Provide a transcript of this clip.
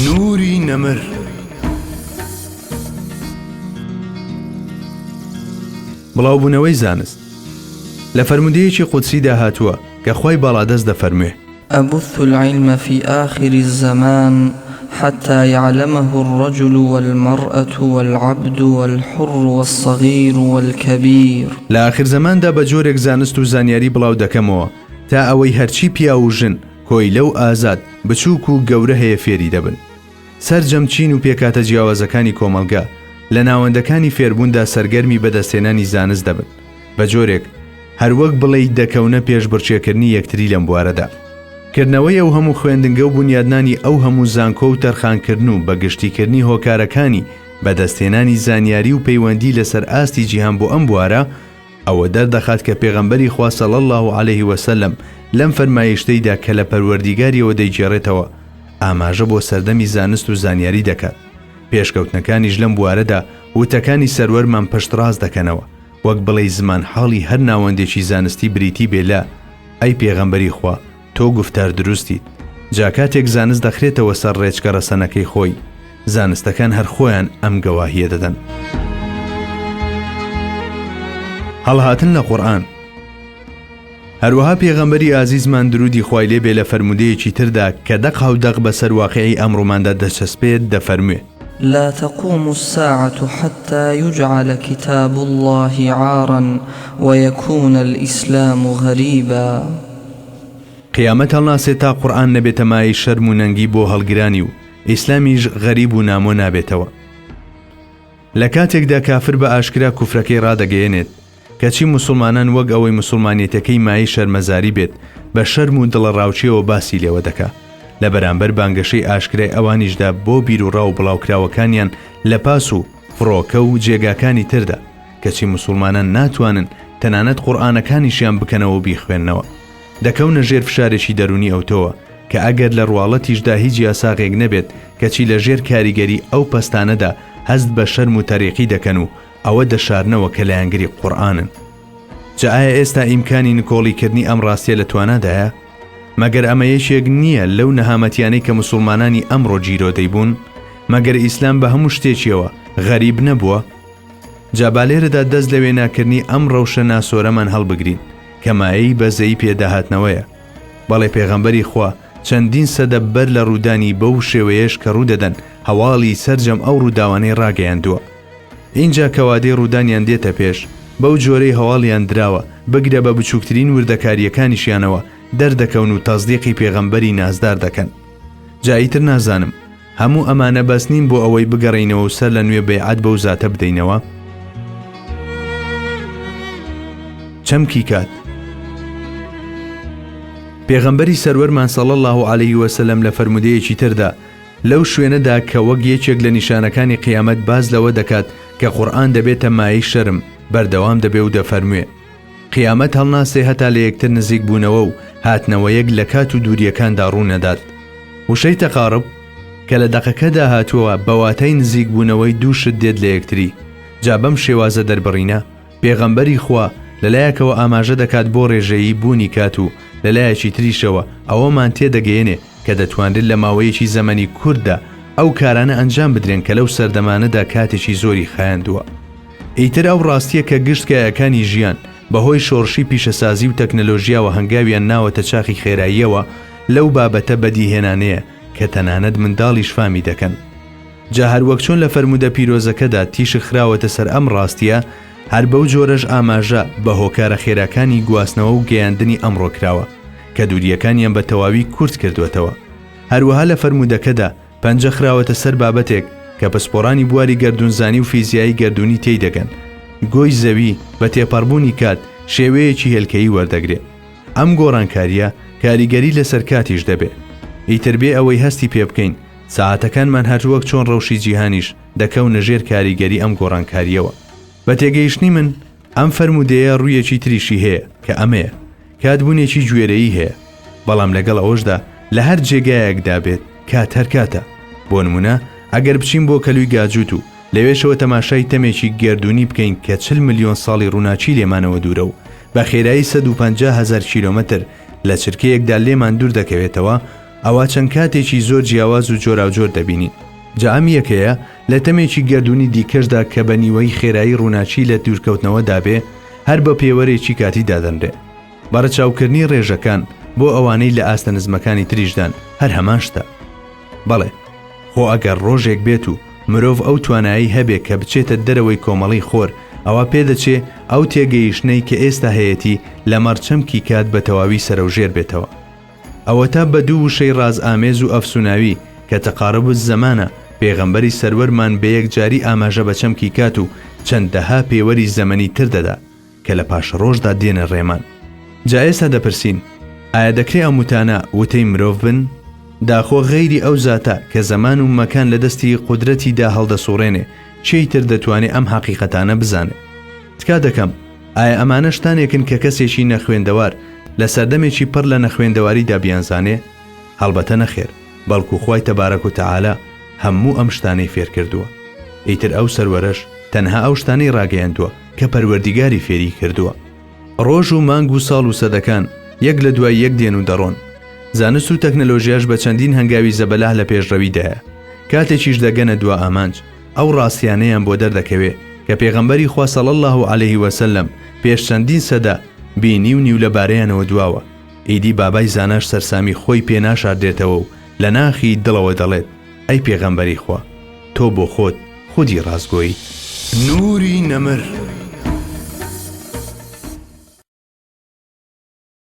نوری نەمر. بڵاوبوونەوەی زانست لە فەرموودەیەکی قودسیدا هاتووە کە خوای باڵادەست دەفەرموێ. أبث العلم في آخر الزمان حتى يعلمه الرجل والمرأة والعبد والحر والصغير والكبير. لە ئاخر زەماندا بە جۆرێک زانست و زانیاری بڵاو دەکەمەوە تا ئەوەی هەرچی پیاو و ژن، کۆیلە و ئازاد، بچووک و گەورە هەیە فێری دەبن. سەرجەم چین و پێکهاتە جیاوازەکانی کۆمەڵگە لە ناوەندەکانی فێربووندا سەرگەرمی بەدەستهێنانی زانست دەبن، بە جۆرێک هەروەک بڵێی دەکەونە پێشبڕکێکردنی یەکتری لەم بوارەدا. کردنەوەی ئەو هەموو خوێندنگە و بونیادنانی ئەو هەموو زانکۆ و تەرخانکردن و بەگشتیکردنی هۆکارەکانی بەدەستهێنانی زانیاری و پەیوەندی لەسەر ئاستی جیهان بۆ ئەم بوارە، ئەوە دەردەخات کە پێغەمبەری خوا صلی اللە علیه وسلم لەم فەرمایشتەیدا کە لە پەروەردیگاریەوە دەیگێڕێتەوە ئاماژە بۆ سەردەمی زانست و زانیاری دەکات، پێشکەوتنەکانیش لەم بوارەدا وتەکانی سەروەرمان پشتڕاست دەکەنەوە، وەک بڵێی زمانحاڵی هەر ناوەندێکی زانستی بریتی بێ لە، ئەی پێغەمبەری خوا تۆ گوفتار دروستیت. جا کاتێک زانست دەخرێتەوە سەر ڕێچکە ڕەسەنەکەی خۆی، زانستەکان هەر خۆیان ئەم گەواهییە دەدەن. هەڵهاتن لە قورئان. هەروەها پێغەمبەری ئازیزمان درودی خوای لێ بێ لە فەرموودەیەکی تردا کە دەقاودەق بەسەر واقیعی ئەمڕۆماندا دەچەسپێت دەفەرموێ. لا تقوم الساعة حتى يجعل كتاب الله عارا ويكون الإسلام غريبا. قیامەت هەڵناسێ تا قورئان نەبێتە مایەی شەرم و نەنگی بۆ هەڵگرانی و ئیسلامیش غەریب و نامۆ نابێتەوە. لە کاتێکدا کافر بە ئاشکرا کوفرەکەی ڕادەگەیەنێت، کەچی موسوڵمانان وەک ئەوەی موسوڵمانێتەکەی مایەی شەرمەزاری بێت، بە شەرم و دڵەڕاوکێوە باسی لێوە دەکا. لە بەرامبەر بانگەشەی ئاشکرای ئەوانیشدا بۆ بیروڕا و بڵاوکراوەکانیان لە پاس و فڕۆکە و جێگاکانی تردا، کەچی موسوڵمانان ناتوانن تەنانەت قورئانەکانیشیان بکەنەوە و بیخوێننەوە. دەکەونە ژێر فشارێکی دەروونی ئەوتۆوە، کە ئەگەر لە ڕواڵەتیشدا هیچ یاساغێک نەبێت، کەچی لە ژێر کاریگەری ئەو پەستانەدا هەست بە شەرم و تەریقی دەکەن و ئەوە دەشارنەوە کە لایەنگری قورئانن. جا ئایا ئێستا ئیمکانی نکۆڵی کردنی ئەم ڕاستیە لە توانادایە؟ مەگەر ئەمە یەکێک نییە لەو نەهامەتیانەی کە موسوڵمانانی ئەمڕۆ گیرۆدەی بوون؟ مەگەر ئیسلام بە هەموو شتێکیەوە غەریب نەبووە؟ جا با لێرەدا دەست لە وێناکردنی ئەم ڕەوشە ناسۆرەمان هەڵبگرین کە مایەی بەزەیی پێداهاتنەوەیە. بەڵێ پێغەمبەری خوا چەندین سەدە بەر لە ڕوودانی بەو شێوەیەش کە ڕوودەدەن هەواڵی سەرجەم ئەو ڕووداوانەی ڕاگەیاندووە. ئینجا کە وادەی ڕوودانیان دێتە پێش، بەو جۆرەی هەواڵیان دراوە، بگرە بە بچووکترین وردەکارییەکانیشیانەوە دەردەکەون و تەسدیقی پێغەمبەری نازدار دەکەن. جا ئیتر نازانم، هەموو ئەمانە بەس نین بۆ ئەوەی بگەڕێینەوە و سەر لە نوێ بەیعەت بەو زاتە بدەینەوە؟ چەمکی کات. پێغەمبەری سەروەرمان صلی اللە علیه وسلم لە فەرموودەیەکی تردا لەو شوێنەدا کە وەک یەکێک لە نیشانەکانی قیامەت باس لەوە دەکات کە قورئان دەبێتە مایەی شەرم بەردەوام دەبێ و دەفەرموێ، قیامەت هەڵناسێ هەتا لە یەکتر نزیک بوونەوە و هاتنەوەیەک لە کات و دوورییەکاندا ڕوو نەدات. وشەی تقارب کە لە دەقەکەدا هاتووە بە واتای نزیک بوونەوەی دوو شت دێت لە یەکتری، جا بەم شێوازە دەربڕینە پێغەمبەری خوا لە لایەکەوە ئاماژە دەکات بۆ ڕێژەیی بوونی کات و لە لایەکی تریشەوە ئەوەمان تێدەگەیەنێ کە دەتوانرێت لە ماوەیەکی زەمەنی کورتدا ئەو کارانە ئەنجام بدرێن کە لەو سەردەمانەدا کاتێکی زۆری خایاندووە. ئیتر ئەو ڕاستییە کە گشت کایەکانی ژیان بە هۆی شۆڕشی پیشەسازی و تەکنەلۆژیاوە هەنگاویان ناوەتە چاخی خێراییەوە لەو بابەتە بەدیهێنانەیە کە تەنانەت منداڵیش فامی دەکەن. جا هەر وەک چۆن لە فەرموودە پیرۆزەکەدا تیشک خراوەتە سەر ئەم ڕاستییە، هەر بەو جۆرەش ئاماژە بە هۆکارە خێراکانی گواستنەوە و گەیاندنی ئەمڕۆ کراوە، کە دوورییەکانیان بە تەواوی کورت کردووەتەوە. هەروەها لە فەرموودەکەدا پەنجە خراوەتە سەر بابەتێک کە پسپۆڕانی بواری گەردوونزانی و فیزیایی گەردوونی تێی دەگەن، گۆی زەوی بە تێپەڕبوونی کات شێوەیەکی هێلکەیی وەردەگرێ. ئەم گۆڕانکارییە کاریگەری لەسەر کاتیش دەبێ. ئیتر بێ ئەوەی هەستی پێ بکەین، سەعاتەکانمان هەروەک چۆن ڕەوشی جیهانیش دەکەونە ژێر کاریگەری ئەم گۆڕانکارییەوە. بە تێگەیشتنی من، ئەم فەرموودەیە ڕوویەکی تریشی هەیە کە ئەمەیە، کات بوونێکی گوێرەیی هەیە، بەڵام لەگەڵ ئەوەشدا لە هەر جێگایەکدا بێت کات هەر کاتە. بۆ نموونە ئەگەر بچین بۆ کەلووی گاجووت و لەوێشەوە تەماشای تەمێکی گەردوونی بکەین کە 40 ملیۆن ساڵی ڕووناکی لێمانەوە دوورە و بە خێرایی 150 هەزار کیلۆمەتر لە چرکەیەکدا لێمان دوور دەکەوێتەوە، ئەوا چەند کاتێکی زۆر جیاواز و جۆراوجۆر دەبینین. جا ئەم یەکەیە لە تەمێکی گەردوونی دیکەشدا کە بە نیوەی خێرایی ڕووناکی لە دوورکەوتنەوەدا بێ، هەر بە پێوەرێکی کاتی دادەنرێ. بە ڕەچاوکردنی ڕێژەکان بۆ ئەوانەی لە ئاستە نزمەکانی تریشدان هەر هەمان شتە. بەڵێ، خۆ ئەگەر ڕۆژێک بێت و مرۆڤ ئەو توانایەی هەبێ کە بچێتە دەرەوەی کۆمەڵەی خۆر، ئەوا پێدەچێ ئەو تێگەیشتنەی کە ئێستا هەیەتی لەمەڕ چەمکی کات بە تەواوی سەرەوژێر بێتەوە. ئەوەتا بە دوو وشەی ڕازئامێز و ئەفسوناوی کە تقارب الزمان ە، پێغەمبەری سەروەرمان بە یەکجاری ئاماژە بە چەمکی کات و چەندەها پێوەری زەمەنی تر دەدا کە لە پاشەڕۆژدا دێنە ڕێمان. جا ئێستا دەپرسین، ئایا دەکرێ ئەم وتانە وتەی مرۆڤ بن؟ داخۆ غەیری ئەو زاتە کە زەمان و مەکان لە دەستی قودرەتیدا هەڵدەسوڕێنێ، کێی تر دەتوانێ ئەم حەقیقەتانە بزانێ؟ تکا دەکەم ئایا ئەمانە شتانێکن کە کەسێکی نەخوێندەوار لە سەردەمێکی پڕ لە نەخوێندەواریدا بیانزانێ؟ هەڵبەتە نەخێر، بەڵکو خوای تبارک و تعالی هەموو ئەم شتانەی فێرکردووە. ئیتر ئەو سەروەرەش تەنها ئەو شتانەی ڕاگەیاندووە کە پەروەردیگاری فێری کردووە. ڕۆژ و مانگ و ساڵ و سەدەکان یەک لە دوای یەک دێن و دەڕۆن. زانست و تەکنەلۆژیاش بە چەندین هەنگاوی زەبەلاح لە پێشڕەویدایە. کاتێکیش دەگەنە دوا ئامانج، ئەو ڕاستیانەیان بۆ دەردەکەوێ کە پێغەمبەری خوا صلی اللە علیه و سلم پێش چەندین سەدە بینیونی و لەبارەیانەوە دواوە، ئیدی بابای زاناش سەرسامی خۆی پێ ناشاردێتەوە و لە ناخی دڵەوە دەڵێت، ئەی پێغەمبەری خوا تۆ بۆ خۆت خودی ڕاستگۆیت. نوری نەمر.